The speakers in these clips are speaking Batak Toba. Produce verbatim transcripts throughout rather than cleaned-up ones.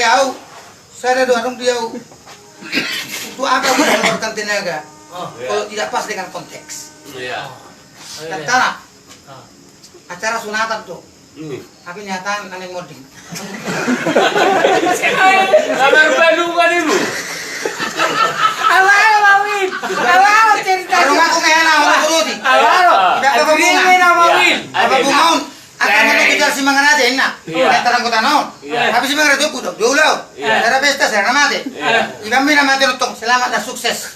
Au, sada do adong di au. Untuk apa mengeluarkan tenaga kalau tidak pas dengan konteks? Iya. Tantana, acara sunatan tu. Tapi nyata aneh moding. Sabar balu kan ibu. Awal Mawin. Awal cerita. Baru ngaku ngena, awal turuti. Awal. Tidak apa-apa. Apa bungaun? Akan ada kita si mangan aja enak. Iya. Kita terang kota naon. Iya. Tapi si mangan itu budak dulu. Iya. Ada pesta saya nama deh. Iya. Ikan mina mati nonton. Selamat dan sukses.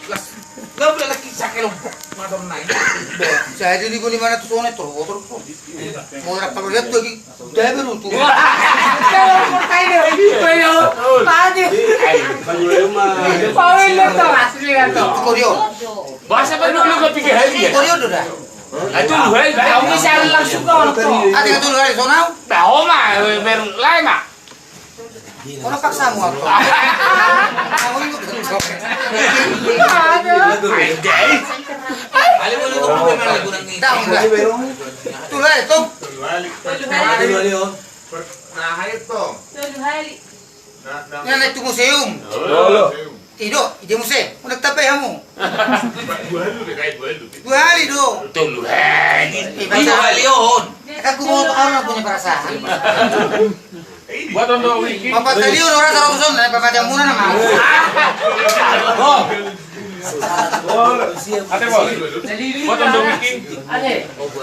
Las, lah udah lagi sakit lompok. Madam naik. Saya jadi gua di mana tuh soalnya terus terus. Mau rap kalau lihat lagi. Dia berutu. Wah. Kalau mau kayak dia, itu ya. Tadi. Paling lo tuh asli kan tuh. Korio. Bahasa apa dulu ke tiga hari ya? Korio udah. Itu lu hari. Tahu misalnya langsung ke orang tua. Ada yang tuh hari sonau. Tahu mah, ber lain mah. Ora paksa mu apa? Kamu ikut. Aduh. Anjay. Ale boleh ngomong memang lagu nang ni. Tahu enggak? Tulah itu. Tolu hali. Tolu hali, Om. Nah, hai, Tong. Tolu hali. Nah, nah. Ini naik tu museum. Tolu. Ido, ide museum. Udah tape kamu. Dua hali udah kayak dua hali. Dua hali do. Tolu hali. Eh, dua hali on. Aku mau orang punya perasaan. Buat untuk Wiki. Bapak tadi orang seratus on, eh, Bapak Jamuna nama. Ada, Bos. Buat untuk Wiki. Ada.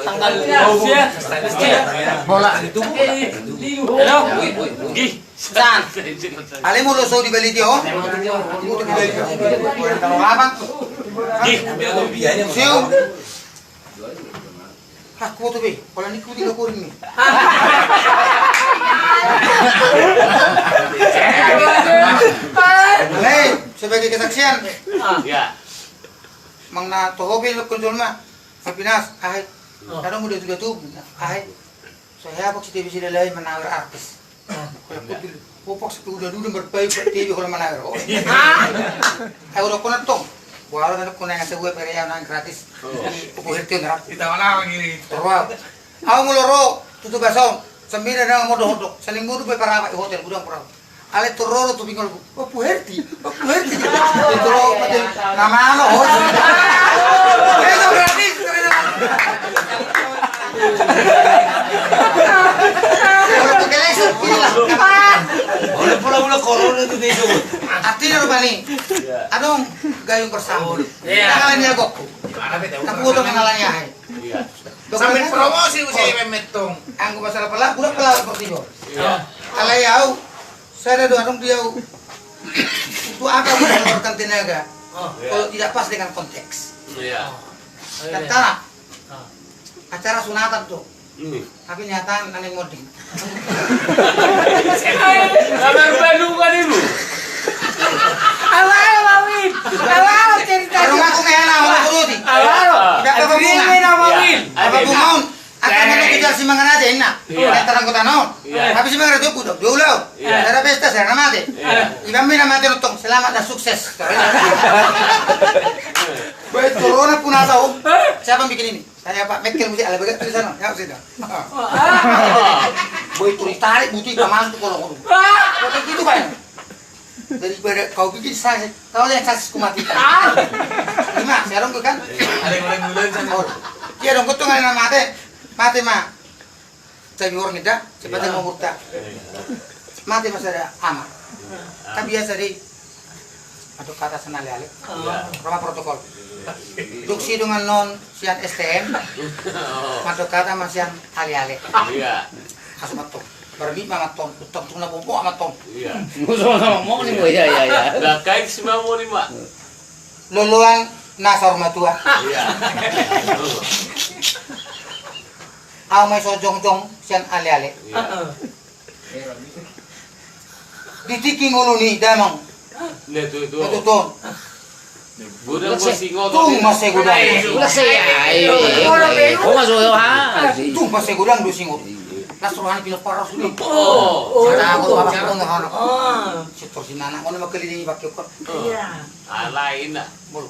Tanggal dua belas. Bola. Halo. Gih. San. Ale molo so di bali dia, oh. Apa? Gih. Siu. Hah, kutu be, kalau ini kutu gak kuring nih. Hei, sebagai kesaksian. Ya. Mang na toho be lo konjol ma. Hapinas, ahai. Kadang udah juga tuh, ahai. Saya apa sih T V si lalai menawar artis. Kalau kutu, kupak sepi udah dulu berpayu ke T V kalau menawar. Oh. Ayo udah kona tong. Gua orang ada kona yang sebuah pere yang nang gratis. Kupu herti nang. Kita mana begini? Terus. Au molo ro, tutu basong, sambida nang modok-modok, saling mudu be paraba i hotel gudang parau. Ale tororo tu bingol, Opu Herti, Opu Herti. Itu ro, mate, nama lo, hos. Itu berarti, kalau tu kelesur, inilah. Kalau pula-pula corona tu dia tu. Artinya rupani, adong gayung bersambut. Iya. Tangan dia kok. Tapi udah kenalannya, hai. Iya. Sambil promosi usia Iwan Metong. Anggo masalah pala, udah pala seperti itu. Iya. Alai au, saya ada dua orang dia. Untuk apa mengeluarkan tenaga kalau tidak pas dengan konteks? Iya. Tantana, acara sunatan tuh. Tapi nyata aneh moding. Sabar balu kan ibu. Awal Mawin. Awal cerita. Baru ngaku ngena, awal turuti. Awal. Tidak apa-apa bungaun. Apa bungaun? Akan ada kita si mangan aja enak. Iya. Kita terang kota naon. Iya. Tapi si mangan itu budak dulu. Iya. Ada pesta saya nama deh. Iya. Ikan mina mati nonton. Selamat dan sukses. Baik, corona pun asal, Om. Siapa yang bikin ini? Saya Pak Mekel musik ala bagat tulisan, ya sudah. Boy turi tarik butuh ikan masuk kalau ngomong. Kayak gitu kan. Daripada kau bikin saya, kau yang saya kumatikan. Ima, saya dong kan. Ada yang mulai bulan sana. Oh, dia dong kau tuh nggak mati, mati mah. Tapi orang ida, cepat mau murta. Mate ma sada ama. Kan biasa dei. Mandok hata sian aleale. Roma protokol. Dung sidung annon sian S T M. Mandok hata ma sian aleale. Iya. Asu mattong. Barmi ma mattong. Utang tung na bobo mattong. Iya. Musuh sama mau ni, iya, iya, iya. Lah, kain si mau ni, Mak. Loloan na saur matua. Iya. Au ma i so jongjong sian aleale. Iya. Di tingki ngolu ni damang. Nah, tu, tu. Nah, tu, tu. Godang ma singot. Tung ma sai godang. Godang sai, ai. Kau masuk ya, ha. Tung ma sai godang do singot. Las rohani pinompar sudah. Oh. Sada, oh, apa pun, oh. Setor si nana, kau ni makelilingi pakai kau. Iya. Alai na. Molo.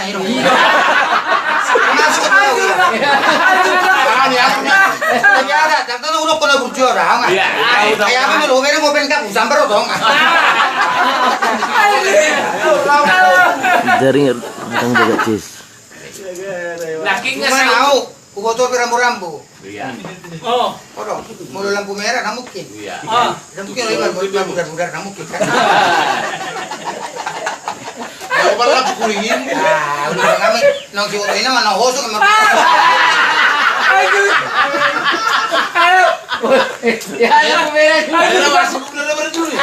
na hino. Masuk ke dalam. Makanya aku na. Tapi ada, tapi kan udah kena burjo dah. Iya. Kayak apa nih, lo kira mau pengen kamu sambar dong. Jaring, orang jaga cis. Laki nggak mau. Huboto pe rambu-rambu. Iya. Oh. Odo, molo lampu merah na mungkin. Iya. Ah. Na mungkin, lampu mudar-mudar na mungkin kan. Kalau pada lampu kuning ini. Ah, udah kami nong si Woto ini mana hosok sama. Aduh. Aduh. Ya, lampu merah. Aduh, masuk udah berduri.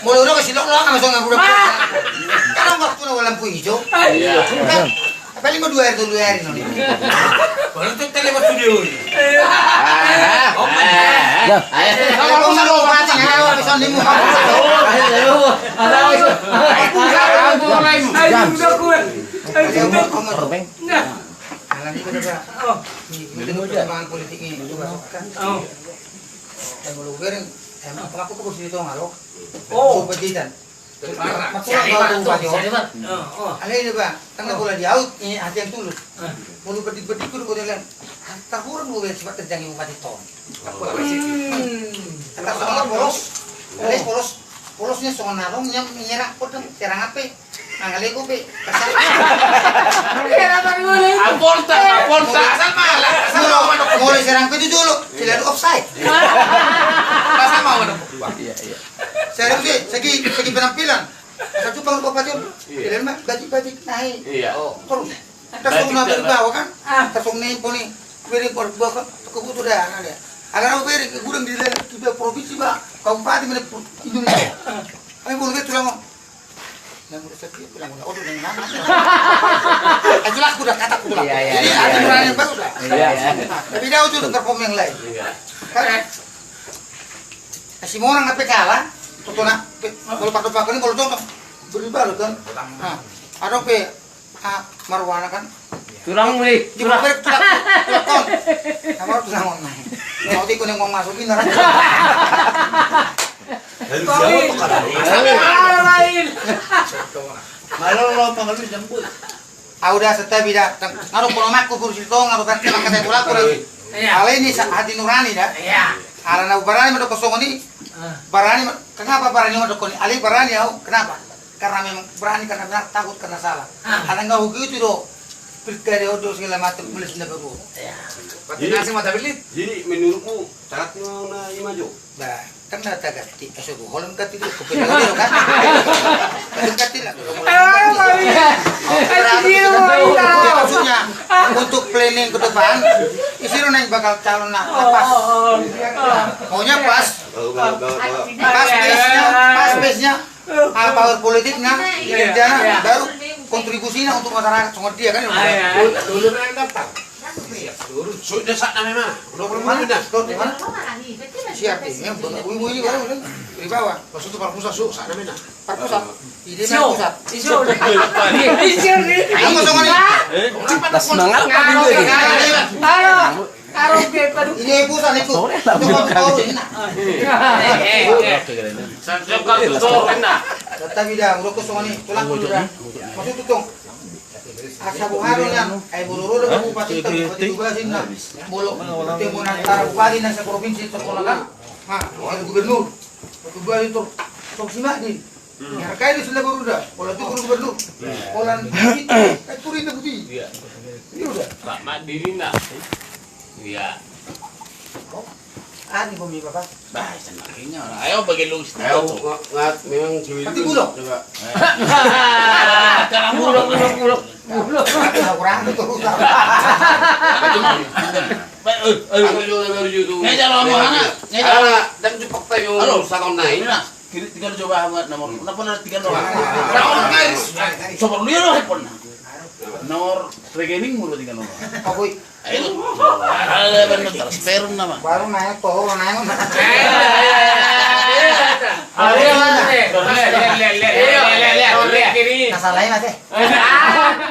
Molo udah kasih lok lok sama sama udah. Kalau waktu na lampu hijau. Iya. Paling mau dua hari, dua hari nanti. Baru tuh tele mas studio ini. Ah, oh, ya. Kalau mau sama mati, ya, bisa lima. Ada itu. Jam. Nah. Alam itu udah. Oh. Ini, ini perkembangan politik ini. Itu masuk kan. Oh. Yang mau lu kering, yang apa aku ke sini tuh ngalok. Oh. Begitan. Matulang baru bupati on. Alai do ba, tangkas bola di aut, hati yang tulus. Molo bedik-bedik kudu bola lan. Tarhurang do ba sibat terjang bupati on. Tangkas songon polos. Alai polos. Polosnya songon narong yang menyerang kodang serang ape. Angale gue pe. Apolta, apolta. Asal malah. Molo serang pe tu jolo. Sila offside. Asal mau. Iya, iya. Segi, segi, segi penampilan. Asal cupang lupa pacul. Iya. Pilihan mah batik-batik naik. Iya. Oh. Terus. Tasong na beribawa kan? Ah. Tasong na imponi. Beri korbakan. Kebutuh dah. Agar aku beri ke gudang di dalam tiba provinsi ba. Kabupaten mana Indonesia. Kami boleh tulang. Yang udah sepi, yang udah odo yang nana. Aku laku dah kata aku laku. Iya, iya. Jadi ada berani baru dah. Iya, iya. Tapi dia udah terpom yang lain. Iya. Kan? Si Monang apa kalah? Totona, pe, kalau pakai pakai ini kalau contoh beri baru kan. Nah, ada pe, ah, Marwana kan. Tulang muli. Di tulang. Balik tulang. Tulang kon. Apa tulang on? Mau tiku yang mau masuk ini, orang. Lalu siapa tuh, kan? Lain. Malu lo, apa malu jemput? Au da, santabi da. Ngadok pola makku kursi tong, ngadok kan, kan kata bola kurang. Iya. Alai ni sa-, hati nurani da. Iya. Alana barani mandok songon i. Ah. Barani ma-, kenapa barani mandok songon i? Alai barani au, kenapa? Karena memang berani, karena benar, takut karena salah. Ah. Alana nggak begitu do. Pilkada odo segala macam, mulai sudah baru. Iya. Jadi, jadi menurutmu syaratnya na ima jo? Bah, kan na tagatti, eh, so, holom ganti dulu, kupilih dulu, kan? Ganti lah. Maksudnya, untuk planning ke depan, isi lo nang bakal calon na, na pas. Maunya pas. Pas pace-nya, pas pace-nya. Ah, power politikna, kinerjana, baru kontribusina untuk masyarakat, songon dia, kan? Dulu, dulu na yang daftar. Sudah saat nama mana? Udah belum mana? Mana? Sudah di mana? Siap, ini yang baru. Wih, wih, baru, kan? Di bawah. Maksud tu Parpusat, su-, saat nama mana? Parpusat. Ide Parpusat. Isio. Isio ni. Ayo, kosong ni. Cepat. Las mangal apa dulu ini? Halo. Halo. Ini pusat itu. Sore lah. Coba kau ini. Tapi dah, udah kosong ni. Tulang dulu dah. Maksud tu, Tong. Asa boha do nian, ai molo ro do bupati, bupati tugasin na. Molo pertemuan antara bupati na seprovinsi, sekolah kan. Ha, ada gubernur. Bupati tu, tong simak di. Ya, kayak di sebelah guru dah. Pola tu guru gubernur. Pola itu, kan turi itu putih. Iya. Iya udah. Pak Mat diri na. Iya. Ani, bumi, Bapak. Bah, senang akhirnya. Ayo, bagi lu situ. Ayo, ngat, memang ciwi. Tapi dulu, bulog. Coba. Kalau bulog, bulog, bulog, bulog. Kurang itu. Ayo, ayo. Ayo, ayo, ayo. Ngejar lo, mau anak. Ngejar. Anak, dan cepat tayo. Halo. Sakon naik. Ini, nah, kiri tiga lu coba, nomor. Kenapa nomor tiga lu? Nomor, guys. Coba lu ya, lo handphone. Nomor rekening mulu tiga nomor. Apa? Ayo, ala bener transfer nama. Baru naik, toho naik. Ayo, ayo, ayo. Ayo, ayo, ayo. Ayo, ayo, ayo. Ayo, ayo, ayo. Ayo, ayo, ayo. Ayo, ayo, ayo. Ayo, ayo, ayo. Ayo, ayo, ayo. Ayo, ayo, ayo. Ayo, ayo, ayo. Ayo, ayo, ayo.